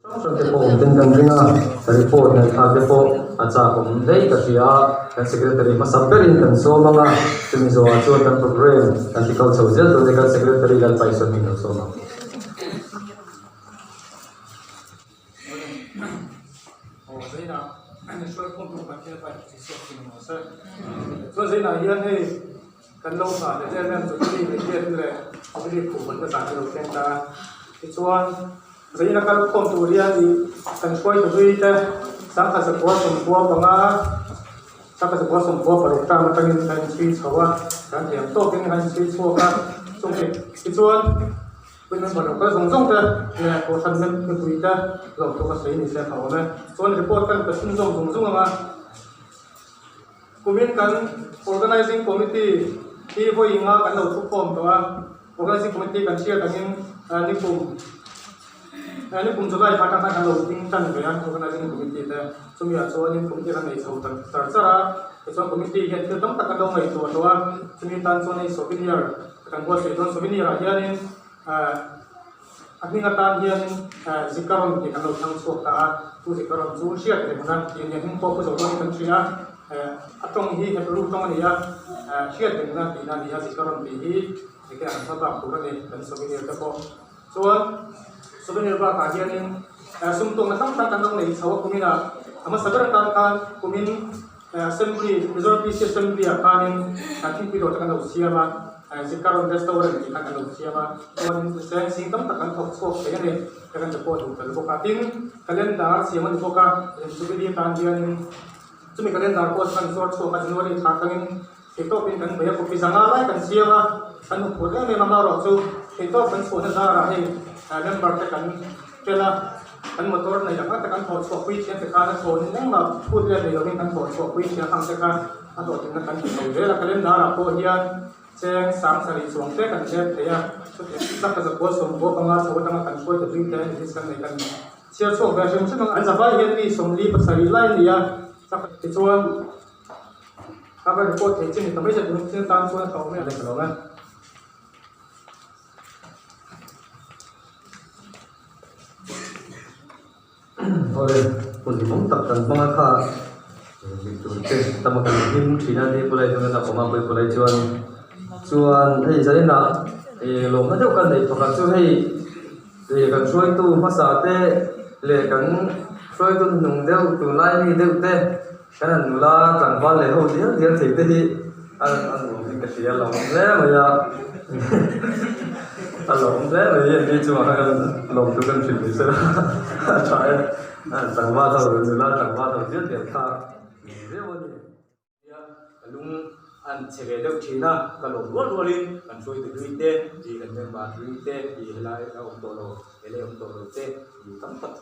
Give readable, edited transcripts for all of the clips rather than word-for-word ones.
Hrang hrang te pawh awm ten kan ring a, report ngaihthlak te pawh a chak awm hle ka hria a, kan secretary hmasa berin kan sawm ang a, chumi zawhah chuan kan programme kan ti kal chho zel dawn e, kan secretary Lalpaisawm hi kan sawm ang. Chuan zainah hian hei kan lo nghah leh em em Jubilee leh Gate leh Jubilee khum an la zah lo thleng ta a, tichuan zaina kal khawm tur hian ih kan hruaitu hlui te sangkhat zakua sawmkua panga sangkhat zakua sawmkua paruk term atangin kan inchhui chho a, kan thiam tawkin kan inchhui chhuak a, chung tichuan. Puitling ban lo kal zawng zawng te leh kohhran mipui te lawm thu ka sawi ni se a awm e. Chuan report kan pe chhun zawng zawng zawng ang a. Kumin kan Organizing Committee hi vawi inga kan lo thukhawm tawh a. Organizing Committee kan hriat angin nikum nikum July kha atang khan kan lo ding tan ve a Organizing Committee te. Chumi ah chuanin committee kan nei chho char char a. Tichuan committee hian thil tam tak kan lo ngaihtuah tawh a. Chumi tan chuan hei souvenir Kan buatsaih dawn souvenir ah hianin a hming atan hianin zikaron tih kan lo thlang chhuak ta a, chu zikaron chu hriat reng na tih a ni a, hming pawh pu zo dawn in kan hria a, a tawng hi Hebrew tawng a ni a, hriat reng na tihna a ni a, zikaron tih hi enge an hma bak tur a ni kan souvenir te pawh. Chuan souvenir bakah hianin sumtuakna hrang hrang kan lo nei chho a kumin ah a hmasa ber atan khan kumin Assembly, Mizoram PC Assembly ah khanin thingpui dawr te kan lo siam a, Zikaron Restaurant tih kha kan lo siam a, chuanin cheng sing tam tak kan thawk chhuak thei a ni, hei kan report duh tel bawk a. Tin, calendar siam a ni bawk a, Jubilee atan hianin chumi calendar pawh chu kan zuar chhuak a, January thla atangin theihtawpin kan bei a, kopi zanga lai kan siam a, kan hmuhphut em em a, amaherawh chu theihtawp kan chhuahna zarah hei member te kan tel a. Kan motor neih ang ata kan thawh chhuah pui thiam te khan a chhawnin engmah phut let nei lovin kan thawh chhuah pui thiam ang te kha a hlawhtlinna kan ti chho zel a. Calendar ah pawh hian cheng sang sarih chuang te kan zep thei a, chutiang tak ka zakua sawmkua panga chho atanga kan hruai ta tui te list kan nei kan chhiar chhuak ve hrim hrim ang. An zavai hian mi sawmli pasarih lai a ni a, tichuan a ka report thei chin ni ta mai se tun thil tan chuan a tha awm em ka lo e. Awle hun hlimawm tak kan hmang a kha mi tur te tam a kan hlim thin a ni pawlai chuan kan awm a pawih pawlai chuan chuan hei zaninah ih lawmna deuh kan neih pakhat chu hei ih kan hruaitu hmasa te leh kan hruaitu hnung deuh tunlai mi deuh te kan han nula tlangval leh ho dial dial thei te hi a a nuam in ka hria a lawmawm hle mai a a lawmawm hle mai hi ani chungah khan lawm tur kan hrilh mai sela a tha e tlangval ho nula tlangval ho dial dial kha ni viau a ni. Nia ka lung an chhe ve deuh thin a ka lawm rual rualin kan hruaitu hlui te ih kan member hlui te ih helai a awm tawh lo helai a awm tawh lo te ih tam tak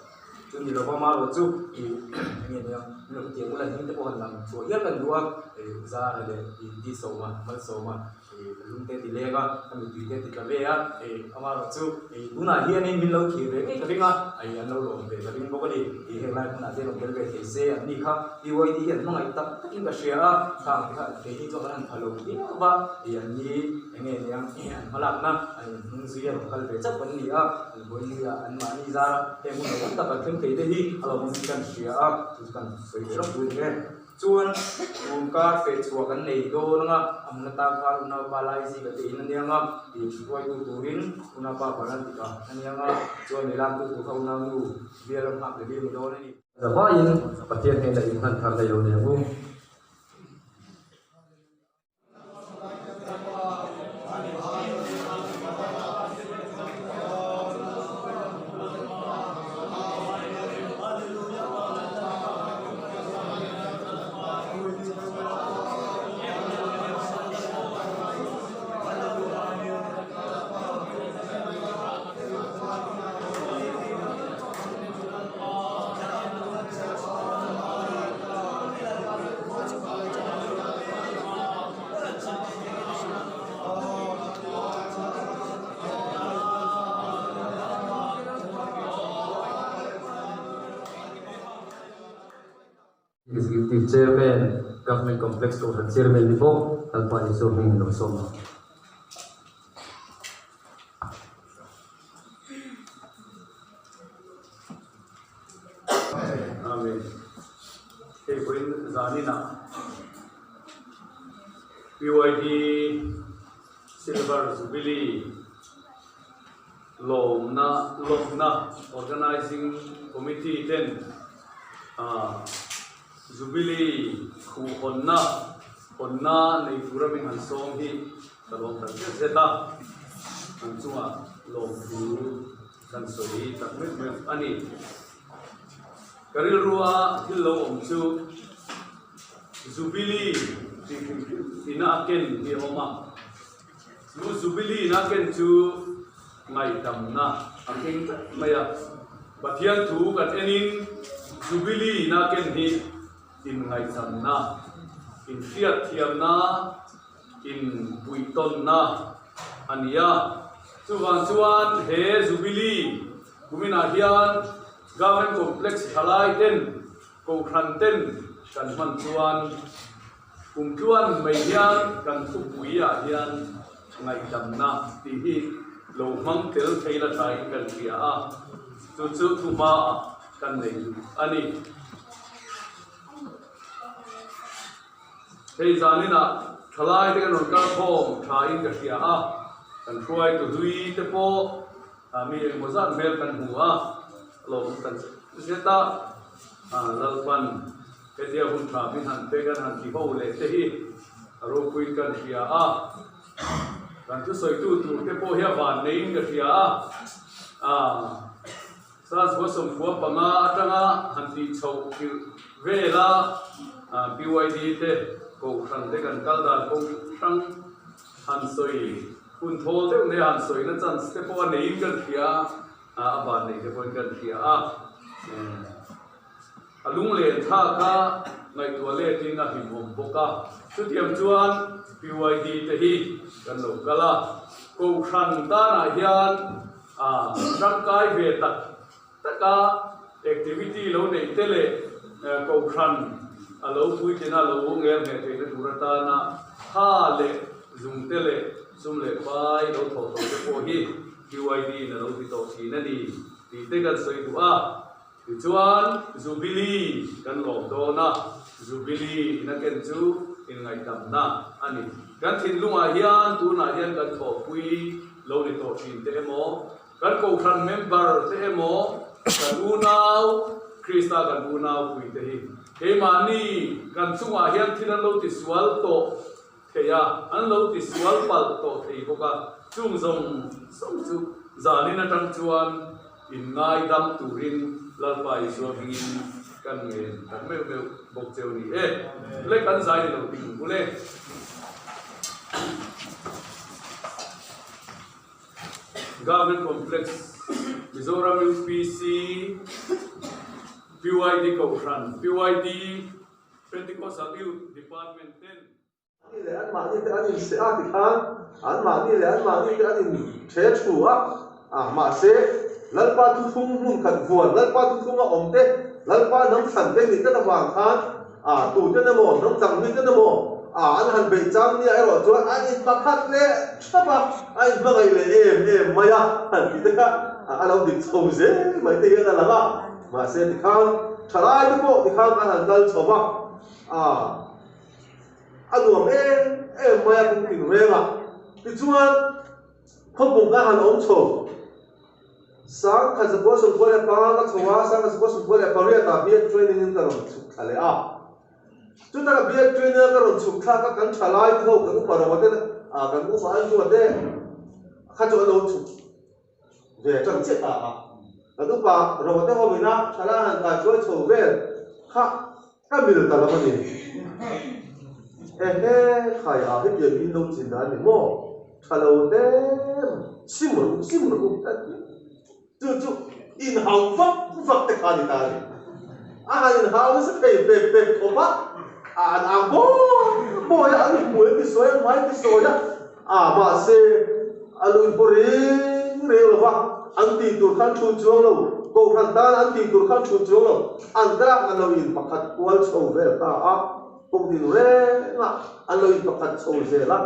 chu ni lova marawh chu ih eng nge nia min lo hetiang ula hming te pawh han lang chhuah hial kan duh a ih zara leh ih di sawma malsawma ih ka lung te ti leng a ka mittui te ti tla ve a ih amaherawh chu ih tunah hianin min lo thlir ve ngei ka ring a ih an lo lawm ve ka ring bawk a ni ih heng lai hmunah te rawn tel ve thei se an ni kha PYD hi an hmangaih tak takin ka hria a khang te kha keini chuan kan han pha lo viau va ih an ni eng nge niang ih an hmalakna an inhnung zui a rawn kal ve chauh an ni a an buaini ah an mahni zar a heng hun lo awm tak an thleng thei te hi a lawmawm hi kan hria a chu chu kan sawi ve rawk duh a ni e. Chuan tun kar feh chhuah kan nei dawn anga a hmun atan khan unaupa Laizika te in a niang a, tih hruaitu turin unaupa Varantika a niang a, chuan milamtu tur kha unaunu bial a nghak leh ni dawn a ni. Zavaiin Pathian hnenah inhman thar hlei lo ni ang u. Executive Chairman, Government Complex Kohhran Chairman ni bawk, Lalpa Isua hming in lo sawm ang. Amen. Hei vawiin zaninah PYD Silver Jubilee lawmna lawmna Organizing Committee ten Jubilee khuh hawnna hawnna nei tura min han sawm hi ka lawm tak zet zet a, an chungah lawmthu kan sawi tak meuh meuh a ni. Ka rilrua thil lo awm chu Jubilee tih hrim hrim ina a ken hi a awm a, chu Jubilee ina a ken chu ngaihdamna a keng tlat mai a. Pathian thu kan enin Jubilee ina a ken hi inngaihdamna, inhriatthiamna, inpuihtawnna a ni a. Chuvang chuan he Jubilee kuminah hian Government Complex thalai ten, Kohhran ten kan hman chuan kum tluan mai hian kan thupui ah hian ngaihdamna tih hi lo hmang tel thei la thain kan hria a, chu chu thuhma ah kan nei duh a ni. Hei zaninah thalai te kan rawn kal khawm tha in ka hria a, kan hruaitu hlui te pawh mi engemaw zat hmel kan hmu a, lawm kan zet a, Lalpan hetia hun tha min han pek an han ti ho leh te hi a ropuiin kan hria a, kan thusawitu tur te pawh hi a van neiin ka hria a. Sazua 95 atanga han tih chhoh kilh vela PYD te Kohhran te kan kal dan kawng hrang han sawi hun thawl deuh nei a han sawi na chance te pawh a neiin kan hria a, a van nei te pawhin kan hria a. A lunglen thlak a ngaihtuah letin a hlimawm bawk a, chutiang chuan PYD te hi kan lo kal a, Kohhran tanah hian a tangkai ve tak tak a, activity lo neih te leh Kohhran a lo puitlina lo ngel ngheh theihna tur atana tha leh zung te leh sum leh pai lo thawh tawh te pawh hi PYD in a lo ti tawh thin a ni tih te kan sawi duh a. Tichuan, Jubilee kan lawm dawn a, Jubilee ina ken chu inngaihdamna a ni. Kan thinlungah hian tunah hian kan thawhpui lo ni tawh thin te emaw, kan kohhran member te emaw, kan unau, Krista kan unau pui te hi keimahni kan chungah hian thil an lo tisual tawh thei a, an lo tisual palh tawh thei bawk a, chung zawng zawng chu zanin atang chuan Inngaidam turin Lalpa Isua hmingin kan ngen tak meuh meuh bawk cheu ni e. Le kan zai ni lo ting bul e. Government Complex, Mizoram UPC, PYD Kohhran, PYD Pentecostal Youth Department ten. Ni leh anmahni te an inseh a tikhan anmahni leh anmahni te an inthe thu a, a mahse Lalpa thuthlung hmun khat vuan, Lalpa thuthlunga awm te, Lalpa hnam thlan te nih tlat avang khan a tuten emaw hnam dang mi ten emaw a an han beih chang nia erawh chuan an inpakhat leh thap a, a inhmangaih leh em em mai a han tih te kha a lo dik chho zel mai te hian a lang a, mahse tikhan thalai te pawh tikhan an han kal chho va, a. A nuam em em mai a kum tin reng a, tichuan khawpum a han awm chho. 1995 ka chho a, 1998 ah B.Ed training in ka rawn chhuk thla leh a. Chutah ka B.Ed training a ka rawn chhuk thlak a kan tha lai te ho kan upa Roma te kan upa Andrew-a te kha chu an lo chhuk ve tan chiah ta a. Kan upa Roma te ho ina thalai han kai hruai chho vel kha Ka mil ta lo a ni. Ehe, khai a hetiang in lo chin a ni maw? Tha lo hle mai. Sim rawh u, sim rawh u ka ti. Chu chu inhau vak vak te kha a ni ta a ni. A han inhau nasa thei pek pek khawp a, a an ang bawi bawi a, an hmui an ti sawi a, hmai an ti sawi a, a mahse a lui pawh reng reng lo va, an tih tur khan thu chuang lo. Kohhran tan an tih tur kha an chhut chuang lo. An tlak an lo in pakhat kual chho vel ta a, kawng din rengah an lo in pakhat chho zel a.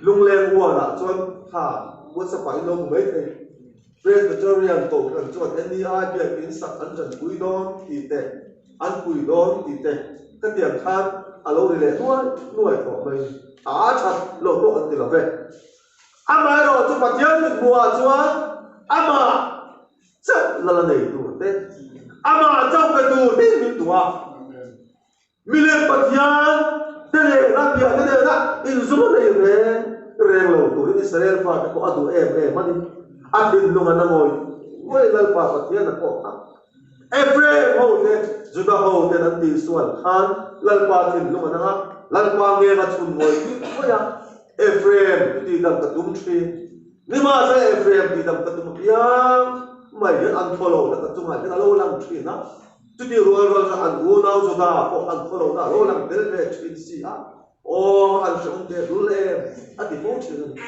Lungleng uanah chuan kha WhatsApp ah in lo hmu mai thei. Presbyterian Kohhran chuan NEI biakin sak an tanpui dawn tih te, an pui dawn tih te khatiang khan a lo ri leh nuai nuai tawh mai. A that lo pawh an ti lo ve. Amaherawh chu Pathian mithmuhah chuan amah chauh lal a nei tur te, amah chauh pe tur te in min duh a. Milem Pathian te nena piah te nena inzum a nei reng reng lo turin Israel fate pawh a duh em em a ni. A thinlung a na ngawih ngawih Lalpa Pathian a pawh kha. Ephraim ho te, Juda ho ten an tihsual khan Lalpa thinlung an ang a, Lalpa ngeng a chhun ngawih ngawih a, Ephraim tihdam ka tum thin. Nimahsela Ephraim tihdam ka tum apiang mai hian an thaw lohna ka chungah hian a lo lang thin a, chutih rual rual chuan an unau Juda pawh an thaw lohna a lo lang tel ve thin si a, aw an hrehawm teh lul em a ti fo thin a ni.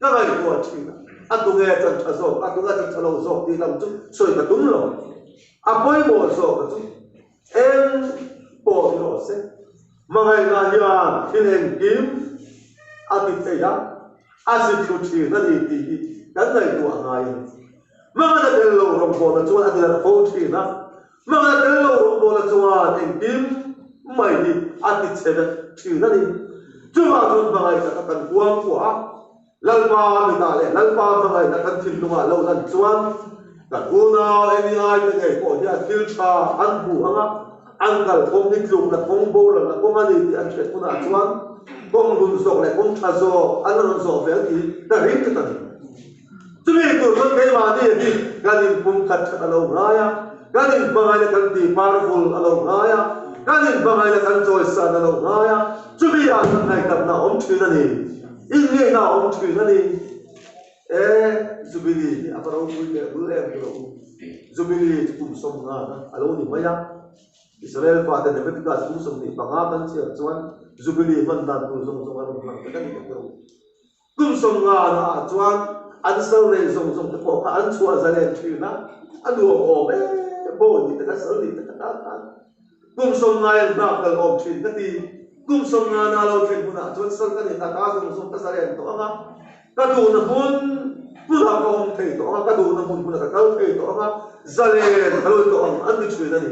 Ka ngaihtuah thin a, a tunge chan tha zawk, a tunge chan tha lo zawk tih lam chu sawi ka tum lo. A pawimawh zawk a chu eng pawh ni rawh se, hmangaihna hian thil engkim a ti thei a, a si thlu thin a ni tih hi kan ngaihtuah ngai a ni. Hmangaihna tel lo rawngbawlna chuan a ti darh fo thin a, hmangaihna tel lo rawngbawlna chuan engkim mai hi a ti chhe vek thin a ni. Chuvang chuan hmangaih taka kan huang kuah a, Lalpa mitah leh Lalpa hmangaihna kan thinlungah lo lan chuan kan unau NEI te ngei pawh hian thil tha an hmu ang a, an kalkawng hi tlukna kawng boralna kawng a ni tih an hriat hunah chuan kawng lun zawk leh kawng tha zawk an la rawn zawh ve ang tih ka ring tlat a ni. Chumi tur chuan keimahni hi kan inpumkhat that a lo ngai a, kan inhmangaihna kan tihparvul a lo ngai a, kan inhmangaihna kan chawisan a lo ngai a, chumi ah chuan ngaihdamna a awm thin a ni, inngeihna a awm thin a ni. E, Jubilee hi a va ropui leh bul em tur a u. Jubilee chu kum sawmngana a lo ni mai a. Israel fate Leviticus kum 25 kan chhiar chuan Jubilee hman dan tur zawng zawng a rawn hmang vek a ni tak ro. Kum 50 ah chuan an sal nei zawng zawng te pawh kha an chhuah zalen thin a, a nuam awm e, bawi ni te kha sal ni te kha tan khan kum 50 in nghak kal awm thin ka ti. Kum 50 na lo thlen hunah chuan sal ka ni ta ka zawng zawng ka zalen tawh ang a, ka duhna hmun hmunah ka awm thei tawh ang a, ka duhna hmun hmunah ka kal thei tawh ang a, zalen ka lo ni tawh ang an ti thin a ni.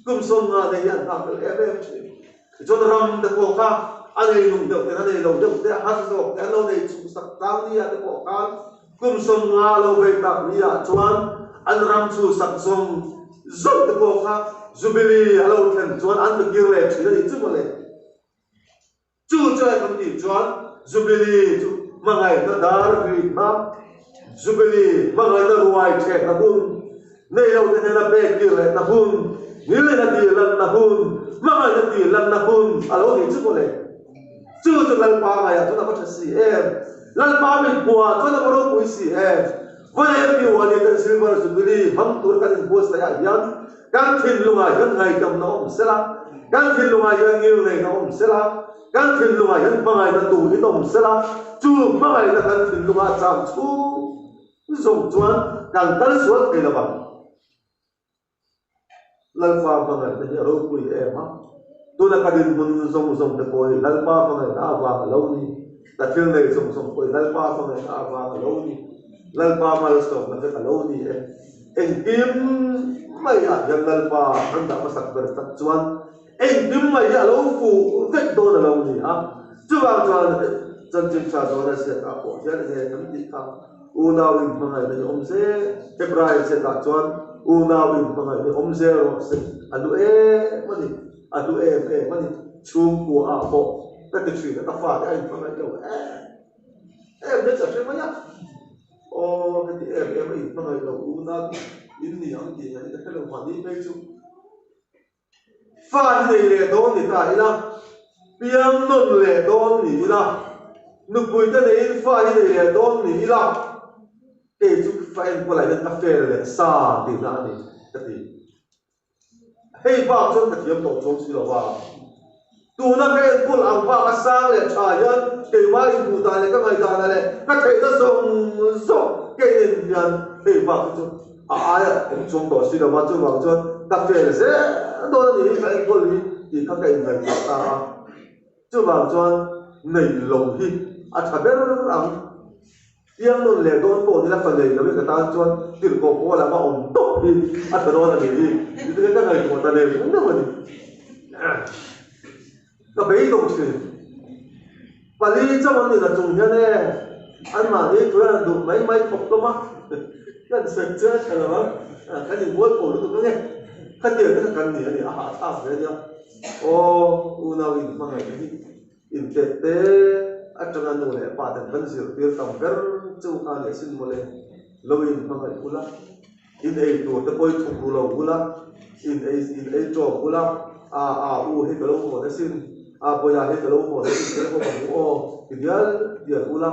Kum 50 te hi an nghak kal em em thin. Tichuan ram te pawh kha a nei lung deuh ten a nei lo deuh te a har zawk te an lo nei chhung sak tlang ni ah te pawh khan kum 50 lo vei tak ni ah chuan an ram chhu sak zawng zawng te pawh kha Jubilee a lo thlen chuan an pe kir leh thin a nih chu mawle. Chu chu a kan tih chuan Jubilee chu hmangaihna dar rinna, Jubilee hmangaihna ruai thehna hun, Nei lo te hnena pek tir leh na hun, ngilina tih lanna hun, hmangaihna tih lanna hun a lo nih chu mawle. Chu chu Lalpa ngaiah chuan a va tha si em? Lalpa mit hmuhah chuan a va ropui si em? Vawiin Piwali kan Silver Jubilee hmang tur kan inbuatsaih ah hian kan thinlungah hian ngaihdamna awm sela, kan thinlungah hian ngilneihna awm sela, kan thinlungah hian hmangaihna tuhin awm sela, chu hmangaihna kan thinlungah cham chhung Zawng chuan kan kal sual thei lo vang. Lalpa hmangaihna hi a ropui em a, tuna ka dinhmun zawng zawng te pawh hi Lalpa hmangaihna avang a lo ni, ka thil nei zawng zawng pawh hi Lalpa hmangaihna avang a lo ni, Lalpa malsawmna vek a lo ni e. Engkim maiah hian Lalpa an dah hmasak ber tak chuan Engkim mai hi a lo fuh vek dawn a lo ni a, chuvang chuan chanchin tha zawn a ziak ah pawh hian enge kan tih kha unau in hmangaihna hi awm zel, Hebrai ziak ah chuan unau in hmangaihna hi awm zel rawh se a hlu em a ni, a hlu em em a ni, chhungkua ah pawh ka ti thin a ka fate a inhmangaih lo em em te chu a hre mai a, aw heti em em a inhmangaih lo unau in ni ang tih ngaih ka hre lo mahni phei chu. Fa hi nei leh dawn ni ta ila, piang nawn leh dawn ni ila, nupui te neiin fa hi nei leh dawn ni ila, kei chu fa enkawl ah hian ka fail leh sa tihna a ni ka ti. Hei bak chuan ka thiam tawh chuang si lo va. Tuna ka enkawl ang bak a sang leh tha hian keimah inhmuh dan leh ka ngaihdan ah leh ka theihna zawng zawng ka inen hian hei bak hi chu. a aia awm chuang tawh si lova, chuvang chuan ka fel zel dawn a nih hi ka enkawl hi tih kha ka inngaihtuah ta a. Chuvang chuan nei lo hi a tha ber ang. Piang nawn leh dawn pawh nila fa nei lo hi ka tan chuan tirhkoh pawl anga awm tawp hi a tha dawn a nih hi tih te ka ngaihtuah ta leh vung deuh a ni. Ka beidawng thin. Pali chauh an ni la chung hian e anmahni thu hian an duh mai mai khawp hlawm a, kan sawi chuan a tha lo ang, kan inbual pawh lutuk ang e. Khatiang te kha kan ni a ni, a hahthlak ve a nia. Aw unau in hmangaihna hi intet te atanga nu leh pa ten kan zirtir tam ber chu kha nia sin mawle, lo in hmangaih bula, in ei tur te pawh i thuk ru lo bula, in ei in ei tawk bula, a a u hi ka lo hawn asin, a bawiha hi ka lo hawn asin ka lo haw ang u aw ti dial dial ula.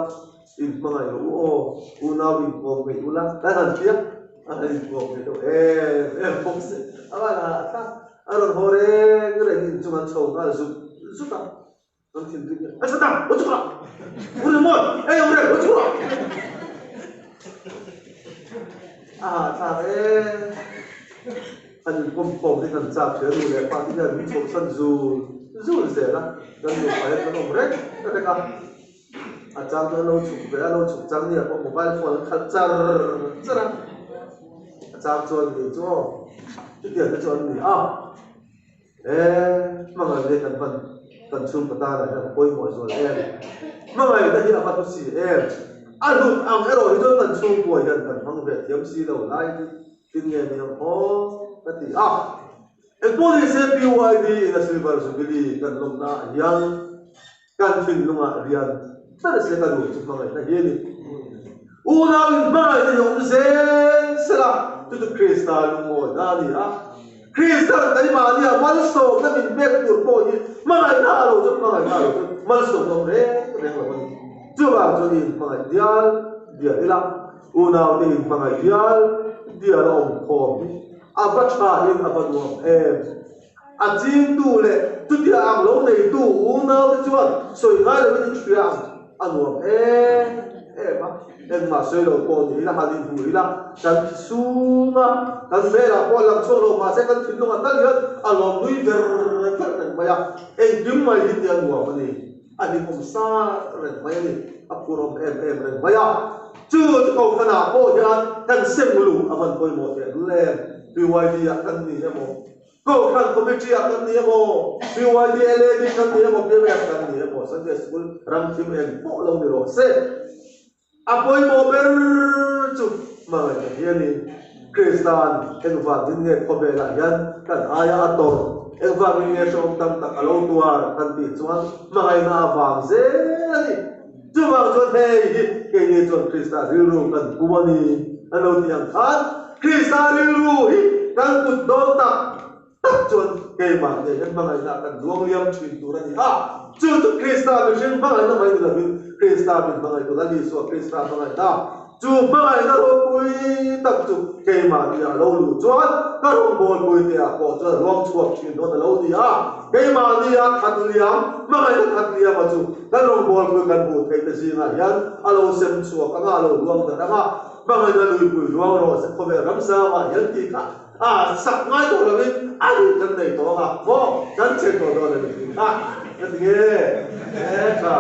In hmangaih rawh u aw, unau in kawm ngeih ula, kan han hria a han inkawm ngeih deuh em em bawk si. A van ah a thlak a rawn haw reng reng in chung an chho nghal zut zut a, an thinrim hian a chhuat a, haw chhuak rawh, u Rinmawi, ei awm reng, haw chhuak rawh. A hahthlak em, an inkawm khawm hi kan chak hria nu leh pa te hian min chhohsan zul zul zel a, kan nupa hian kan awm reng reng a. A chang chu an lo chhuk ve a, lo chhuk chang nia pawh mobile phone an khalh char char a, a chang chuan ni chu aw chutiang te chu an ni a, e hmangaih hi kan hman kan chhungkaw tanah hian a pawimawh zual em, hmangaihna hi a va hlu si em, a hlut ang erawh hi chuan kan chhungkua hian kan hmang ve thiam si lo lai hi tin nge ni ang aw ka ti a. Engpawh ni se PYD in a Silver Jubilee kan lawmna ah hian Kan thinlungah rian ber se ka duh chu hmangaihna hi a ni. Unau in hmangaihna hi awm zel sela, chu chu Krista lungawina a ni a. Kristan keimahnia malsawmna min pek tur pawh hi hmangaihna a lo chu hmangaihna a lo chu malsawmna awm reng reng lo a ni. Chuvang chuan i inhmangaih dial dial ila, unaute inhmangaih dial dial a awm khawm hi a va thain a va nuam em. A chingtu leh chutia ang lo neitu unaute chuan sawi ngai lovin in hria ang a nuam em em a, engmah sawi lo pawh ni ila han inhmu ila kan thi sung a, kan hmelah pawh a lang chhuak lo mahse kan thinlung a tal hian a lawm nui ver ver reng mai a, engkim mai hi tia nuam a ni, a hlimawm sa reng mai a ni, a phurawm em em reng mai a, chu chu kohhranah pawh hian kan sem luh a van pawimawh tehlul em, PYD ah kan ni emaw. Kohhran Committee ah kan ni emaw, PYD, LAD kan ni emaw, PMF kan ni emaw, Sunday School ram thim eng pawh lo ni rawh se. A pawimawh ber chu hmangaihna hi a ni. Kristan engvangin nge khawvelah hian kan aia a tawrh, engvangin nge hrehawm tam tak a lo tuar kan tih chuan hmangaihna avang zel a ni. Chuvang chuan hei hi keini chuan Krista rilru kan pu a ni an lo tih ang khan Krista rilru hi kan put dawn tak tak chuan keimah nen hian hmangaihna kan luang liam thin tur a ni a. Chu chu Krista mihring hmangaihna mai ni lovin Krista min hmangaih tur a ni Isua Krista hmangaihna Chu hmangaihna ropui tak chu keimahni a lo luh chuan ka rawngbawlpui te ah pawh chuan a luang chhuak thin dawn a lo ni a, keimahni a khat liam, hmangaihna khat liama chu kan rawngbawlpui kan hmuh theih te zingah hian a lo sem chhuak ang a, a lo luang darh ang a, hmangaihna luipui luang rawh se khawvel ramsangah hian tih kha a sak ngai tawh lovin a nih kan nei tawh ang a, maw kan che tawh dawn a ni tih kha ka ti nge e tha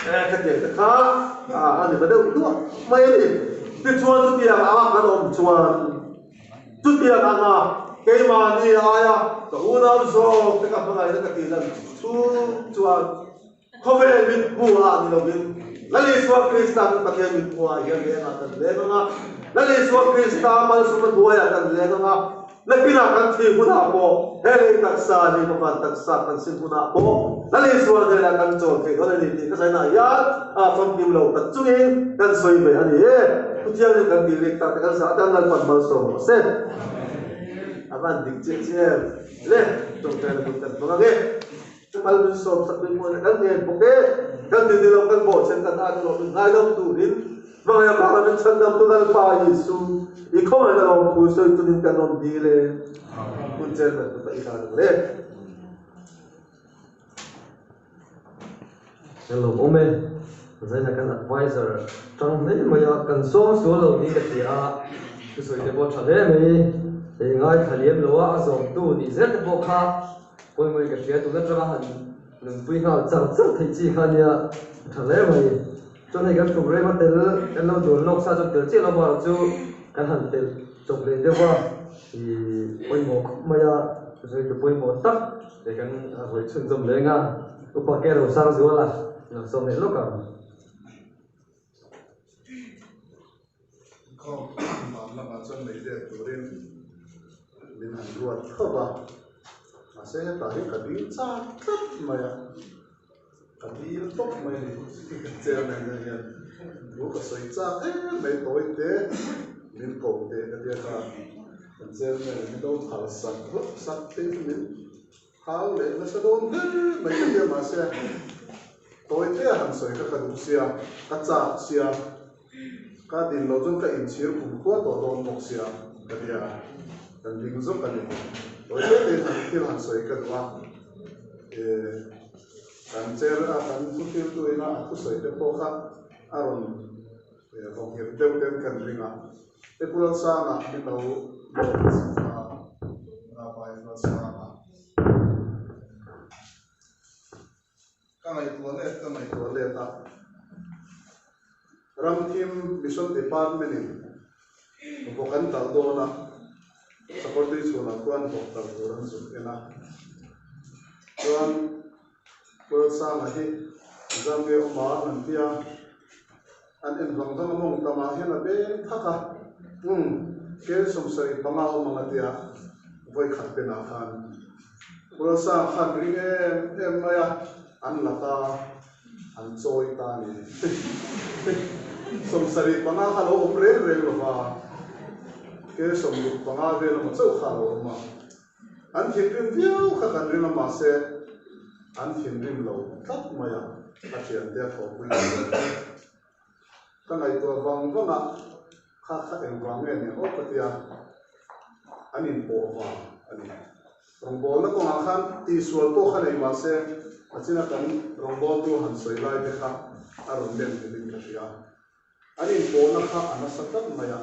e ka tiang te kha a ni ta deuh duah mai a ni. Tichuan chutiang anga kan awm chuan chutiang anga keimahni aia ka unau zawk te ka hmangaihna ka tih lan chhung chuan Khawvel mit hmuhah ni lovin Lal Isua Krista kan Pathian mit hmuhah hian lengah kan leng ang a, Lal Isua Krista malsawmna hnuaiah kan leng ang a, nakinah kan thih hunah pawh he lei taksa hi Pavan taksa kan sim hunah pawh Lal Isua hnenah kan chawl thei dawn a ni tih ka sawihnah hian a famkim lo tak chungin kan sawi ve a ni e. Thuthianghlim kan tih rik tak te kan zah tan Lalpan malsawm rawh se. A van dik chiah chiah em? Le, tawngtaina hun kan hmang ang e. Chumal min sawm sak min hmuhna kan ngen bawk e. Kan ti ni lo kan bawhchhen kan an erawh min ngaidam turin hmangaih avanga min chhandam tu Lalpa Isu i khawngaihna lawmthu sawi tunin kan rawn dil e. Hun chairman chu ka i hlan ang le. Hello awm e. Zaina kan advisor tang hle mai a, kan sawm sual lo ni ka ti a. Thusawi te pawh tha hle mai. Hei ngaithla liam lo a, a zawmtu nih zel te pawh kha pawimawhin ka hria. Tun atanga han nunpui nghal char char theih chi kha nia a tha hle mai. Chuan hei kan programme a tel kan lo duan lawk sa chuan tel chiah lo amaherawh chu kan han telh chawp leh deuh a, ih pawimawh khawp mai a, thusawi tu pawimawh tak leh kan hawi chhunzawm leng a, Upa Ke Rosangzuala lo sawm leh lawk ang. Inkhawm mam lamah chuan nei let turin min han ruat khawp a, mahse hetah hian ka ding chak tlat mai a, ka dil tawp mai a ni chairman ah hian thu ka sawi chak em mai tawi te min ko teh ka tia kha kan chairman in min lo phal sak hlawk sak phei chu min Hau leh nasa dawn hle mai ka tia mahse tawi te a han sawi kha ka duh sia, ka chak sia, ka din loh chuan ka inchhir kum khua tawh dawn bawk sia ka tia kan ding zawk a ni. Tawi te tein han thil han sawi ka duh a, eh kan chair a kan thuhriltu ina a thusawi te pawh kha a rawn vawnghet deuh ten kan ring a. April sangah min lo lawm sak a, Rabbi Ruatsanga. Ka ngaihtuah let ka ngaihtuah let a, Ramthim Mission Department in vawk an talh dawn a, Sakawrtui chhunah khuan vawk talh tur an zuk en a, chuan Ruatsanga hi Zambia awma an ti a. An en vang vang a mawng tamah hian a beng thak a, umm, kel 75 awm ang a tia vawi khat penah khan Pulasa khan ring em em mai a, an la ta, an chawi ta a ni. 75 kha lo awm reng reng lo va, kel 65 vel emaw chauh kha a lo awm a. An thinrim viau kha kan ring a mahse an thinrim lo tlat mai a, ka thiante a thawhpui lo ang chu. Ka ngaihtuah vang vang a, kha kha engvang nge ni aw ka tia, an inpawh vang a ni. Rawngbawlna kawngah khan tihsual pawh kha nei mahse a china kan rawngbawltu han sawi lai te kha a rawn lem nghelin ka hria. An inpawhna kha a nasa tlat mai a,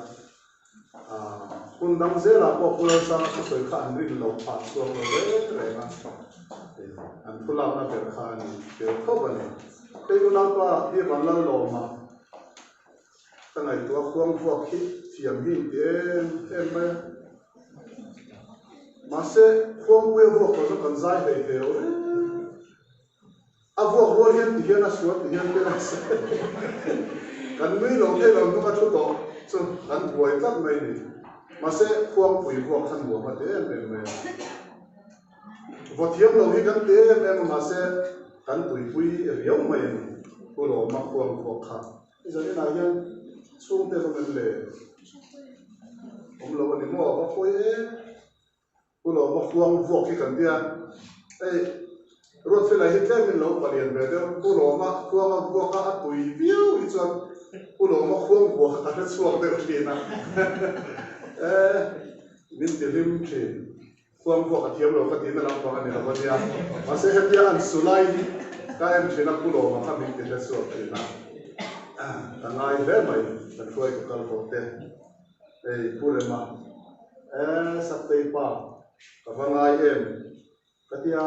hun dang zelah pawh Pu Lalsanga thusawi kha an rin loh phah chhuak lo reng reng a, an thu lakna ber kha a ni tel tho a ni. Hei unaupa hi Vanlallawma ka ngaihtuah khuang vuak hi thiam hi inti em em mai a, mahse khuangpuia vuak tawh chu kan zai hlei thei lo reng. A vuak rual hian ti hian a sual ti hian te nasa kan nui lo thei lo hnung a thu tawh chu kan buai tlat mai ni. Mahse khuangpui vuak kha nuam a ti em em mai a. Vaw thiam lo hi kan ti em em a mahse kan tuipui riau mai a ni. Pu Lawma khuang vuak kha i zan inah hian chhungte zawng em le awm lo a ni maw va pawi em. Pu Lawma khuang vuak hi kan tia, hei Ruatfela hi tlemin lo palian ve deuh, Pu Lawma khuang a vuak a, a tui viau hi chuan Pu Lawma khuang vuak a hre chhuak deuh thin a, eh min ti hlim thin, khuang vuak a thiam lo ka tihna lampang a ni lo ania, mahse hetia an su lai hi ka en thin a, Pu Lawma kha min ti hre chhuak thin a, ka ngai hle mai kan hruai ka kal tawh te. Hei Pu Rema, eh Saktei pa ka va ngai em ka ti a,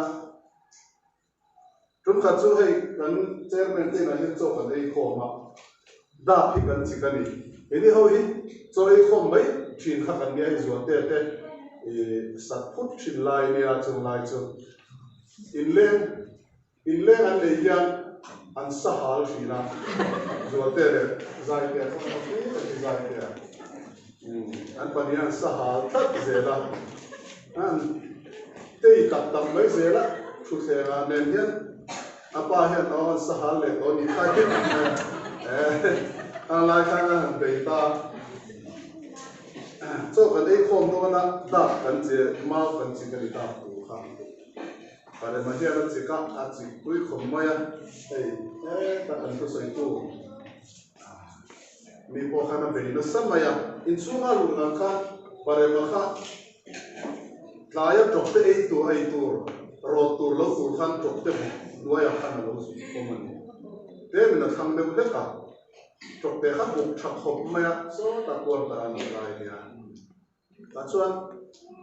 tum khat chu hei kan chairman te inah hian chaw kan ei khawm a, dap hi kan chik a ni, keini ho hi chaw ei khawm mai thin kha kan nia hei Zualte te ih sat phut thin lai nia chung lai chu inleng Inleng an nei hian an sa hal thin a, Zualte leh Zaitea kha an awm fur a ti Zaitea. An pahnih an sa hal tlat zel a, an tei tak tak mai zel a, thutthleng ah nen hian a pa hian aw an sa hal leh tawh a nih kha hi a lai khan a han bei ta. Chaw kan ei khawm dawn a, dap kan che, mau kan chik a ni dap tur kha. Parema hian a chik a, a chik pui khawp mai a, hei heta kan thusawitu mi pawh khan a bei nasa mai a, inchhunga luh dan khan Parema kha tlaia tawkte ei tur ei tur rawt tur lo tur khan tawkte buk hnuaiah khan a lo zuk khawm a ni. Tlemin a thlang deuh hlek a. Tawkte kha buk tha khawp mai a, sawtah quarter a nih lai nia. Tah chuan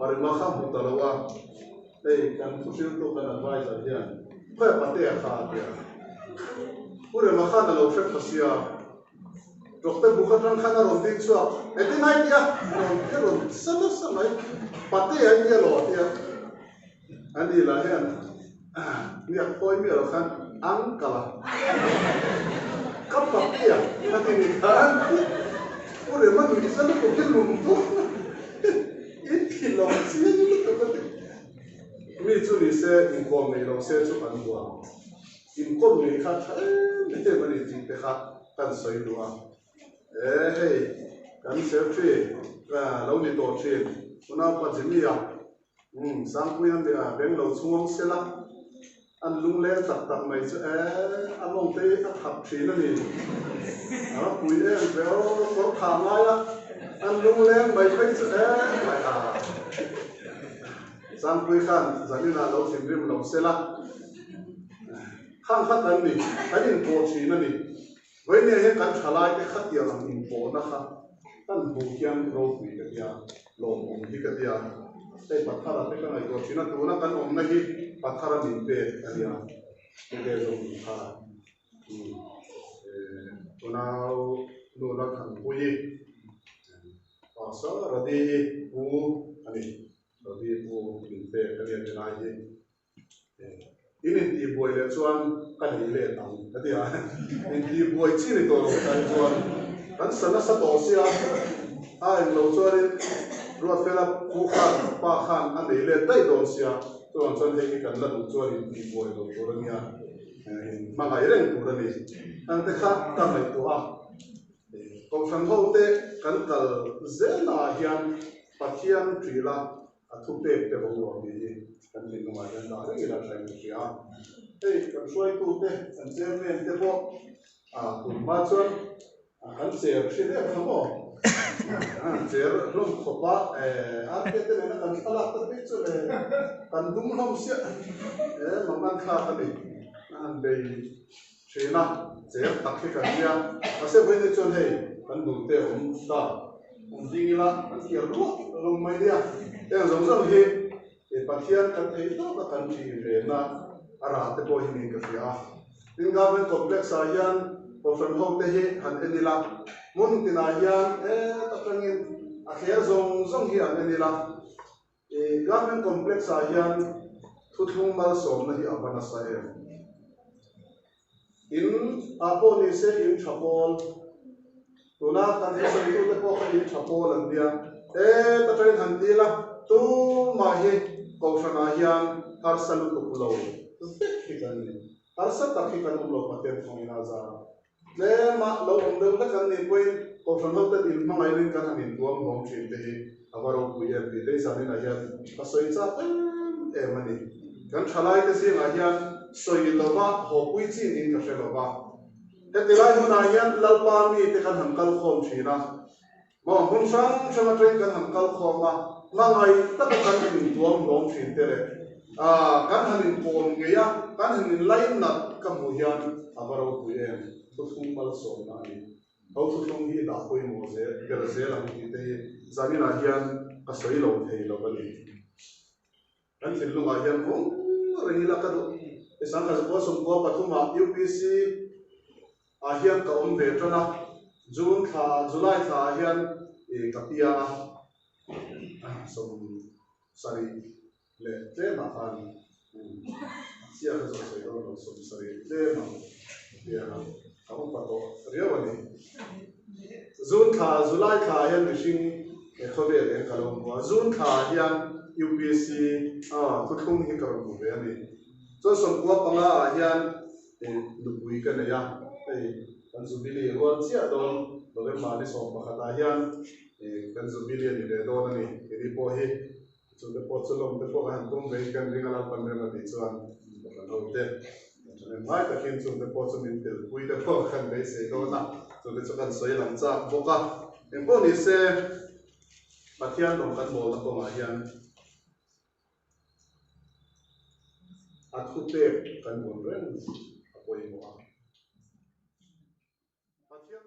Parima kha hmu ta lo a, hei kan thuhriltu kan advisor hian khawi Patea kha a ti a. Pu Rema khan a lo hre pha sia, Tawkte buk atang khan a rawn ding chhuak, Engtin ai ti a? A rawn ti a rawn sa nasa mai, Patea i nia lo a ti a. Ani lah hian hniak phawi miah lo khan uncle a ka papi a a ti ni khan Pu Rema nuih za lutuk hi lum dawn a i thi lo chiang lutuk a ti. Mi chu ni se inkawm nei lo se chu an buang inkawm ngei kha tha em em a ni tih te kha kan sawi duh a. E hei kan secretary lo ni tawh thin unaupa Jimmy a Umm, Sangpuia mi a beng lo chhuang sela, an lungleng tak tak mai chu e, a mawng te hi a thap thin a ni. A va pui em ve aw, kawr tha ngai a, an lungleng mai phei chu e, mai a. Sangpui khan zaninah lo thinrim lo sela, khang kha kan ni, kan inpawh thin a ni. Vawinia hian kan thalai te khatiang ang inpawhna kha kan hmuh hian ropui ka tia, lawmawm hi ka tia. Hei Pathara te ka ngaihtuah thin a, tuna kan awmna hi Pathara min pek a nia, hei zawng min kha tunau nu la Thanpuii Pastor Radi pu a ni, Radi pu min pek a nia tilai hi. In intihbuai leh chuan ka nei let ang ka ti a, intihbuai chi ni tawh lo tan chuan kan sa nasa tawh sia, a englo chuanin Ruatfela pu khan pa khan a nei let daih dawn sia, chuvang chuan hei hi kan la duh chuan intihbuai lo tur a nia, in hmangaih reng tur a ni. Ang te kha ka ngaihtuah a, Kohhran ho te kan kal zelnaah hian Pathian ṭih la, A thupek te vawng rawh tih hi kan thinlungah hian dah reng ila thain ka hria a. Hei kan hruaitute, kan chairman te pawh tun hma chuan kan cher thin em kha maw? An cher hlawm khawp a, RK te nena kan thlalak te phei chu le kan dum hlawm siah mang an thlak a ni. A han bei thin a, cher tak hi kan nia. Mahse vawiin hi chuan hei kan duhte a awm ta. An ding ila an kiar ruah lo mai nia. Heng zawng zawng hi Pathian kan theih tawk a kan ṭih ve na a rah te pawh hi niin ka hria a. Tin Government Complex ah hian Kohhran ho te hi han en ila, hmun tinah hian heta tangin a thler zawng zawng hi han en ila, Government Complex ah hian thuthlung malsawmna hi a va nasa em? In ah pawh ni se in tha pawl, tuna kan thusawitu te pawh kha in tha pawl an nia. E ta train han ti ila, tumah hi Kohhran ah hian harsa lutuk lo vek hi kan ni. Harsa tak hi kan awm lo Pathian thawngin a zar a. Tlema lo awm deuh hlek an nih pawhin Kohhran hoten inhmangaih in kan han intuam hlawm thin te hi a va ropui em tih te hi zaninah hian ka sawi chak em em a ni. Kan thalaite zingah hian sawi lova hawpui chi niin ka hre lova. Heti lai hmunah hian Lalpa mite kan han kal khawm thin a, maw hmun hrang hrang atangin kan han kal khawm a, hmangaih taka kan intuam hlawm thin te leh kan han inkawn ngei a, kan han inlainat ka hmuh hian a va ropui em, thuthlung malsawmna a ni. Ho thuthlung hi dah pawimawh zel ber zel ang tih te hi zaninah hian ka sawi lo thei lo a ni. Kan thinlungah hian vawng reng ila ka duh. I sangkhat zakua sawmkua pathumah UPC ah hian ka awm ve tan a, June thla July thla ah hian i ka piang a, 70 leh tlemah khan chiah ka zawh sawi dawn lo, 70 tlemah ka piang a, ka upa tawh riau a ni. June thla July thla ah hian mihring he khawvel eng ka lo hmu a, June thla ah hian UPC thuthlung hi ka rawn hmu ve a ni. Chuan 95 ah hian nupui ka nei a, hei kan Jubilee rual chiah dawn November ni 11 ah hian kan Jubilee a ni ve dawn a ni. Kei pawh hi chu te pawh chu lawm te pawh ka han tum ve in kan ring a Lalpan rem a tih chuan kan ho te ṭhahnem ngai takin chung te pawh chu min telpui te pawh kan beisei dawn a, chu te chu kan sawi lang chak bawk a. Engpawh ni se Pathian rawng kan bawlna kawngah hian a thupek kan vawn reng a pawimawh a. Pathian.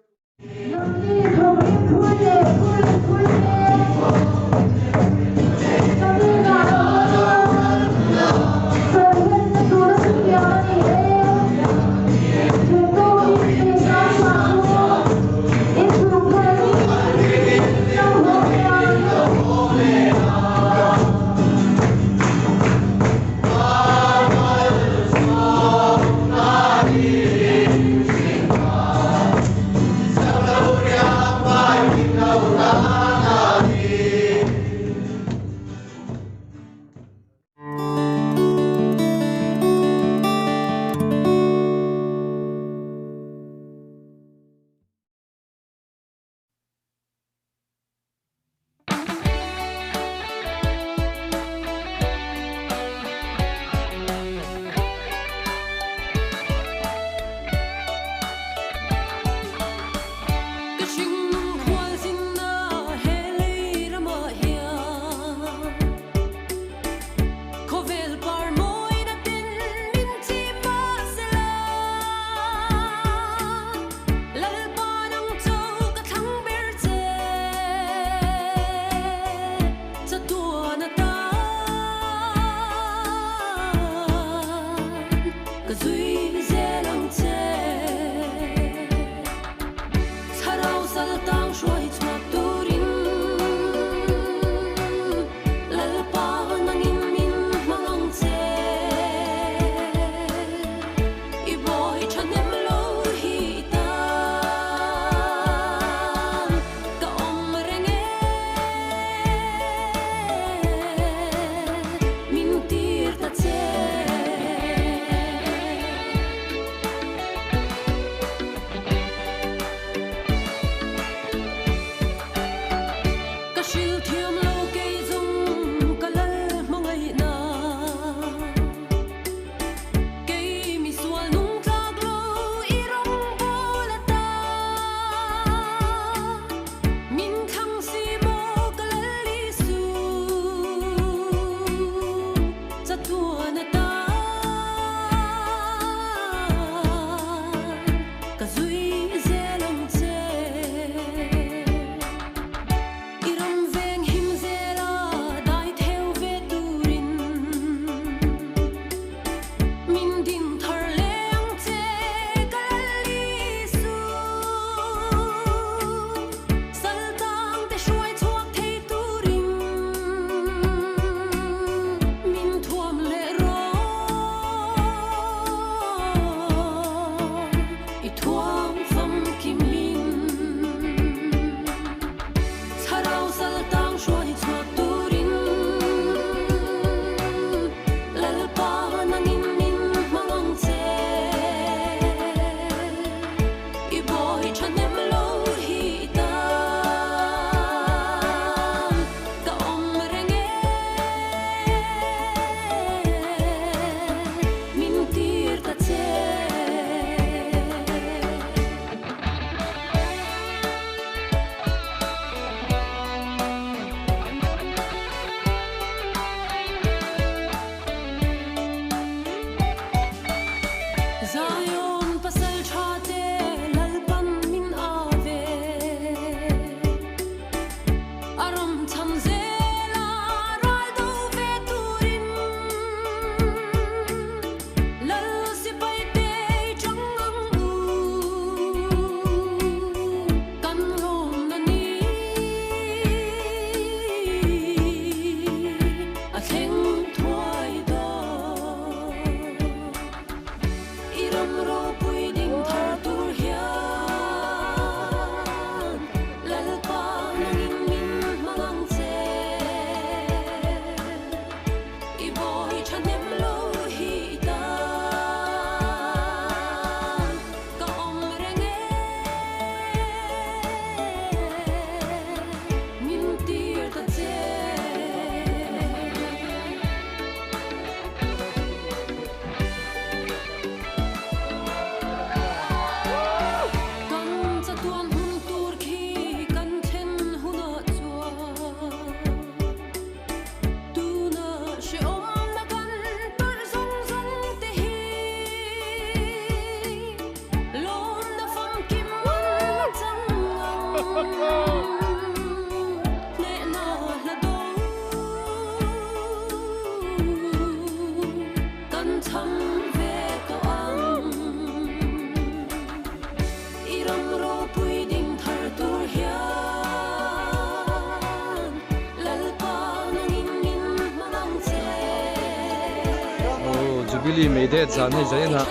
Aw Jubilee May Day zan hei zain ah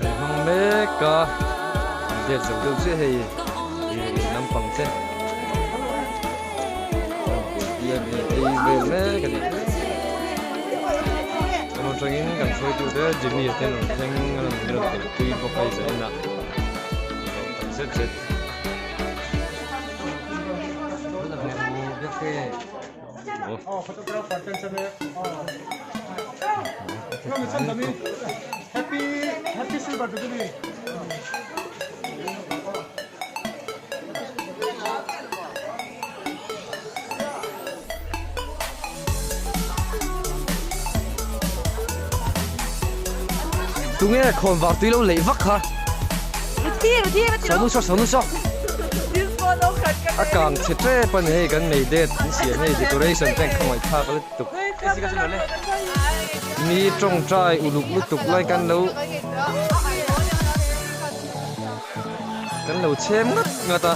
kan hmang mek a an det zo deuh chiah hei ih in lampang te ei vel mek a ni kan atangin kan hruaitu te Jimmy te an rawn thleng a rawn tel pui bawk a hei zain ah tak zet zet. Tunge khawnvar tui lo leih vak kha? Sawnu saw sawnu saw. A kang chhe tep a ni hei kan mei det an siam hei decoration te an khawngaih thlak lutuk. Mi tawngtai uluk lutuk lai kan lo kan lo chhem ngat ngat a.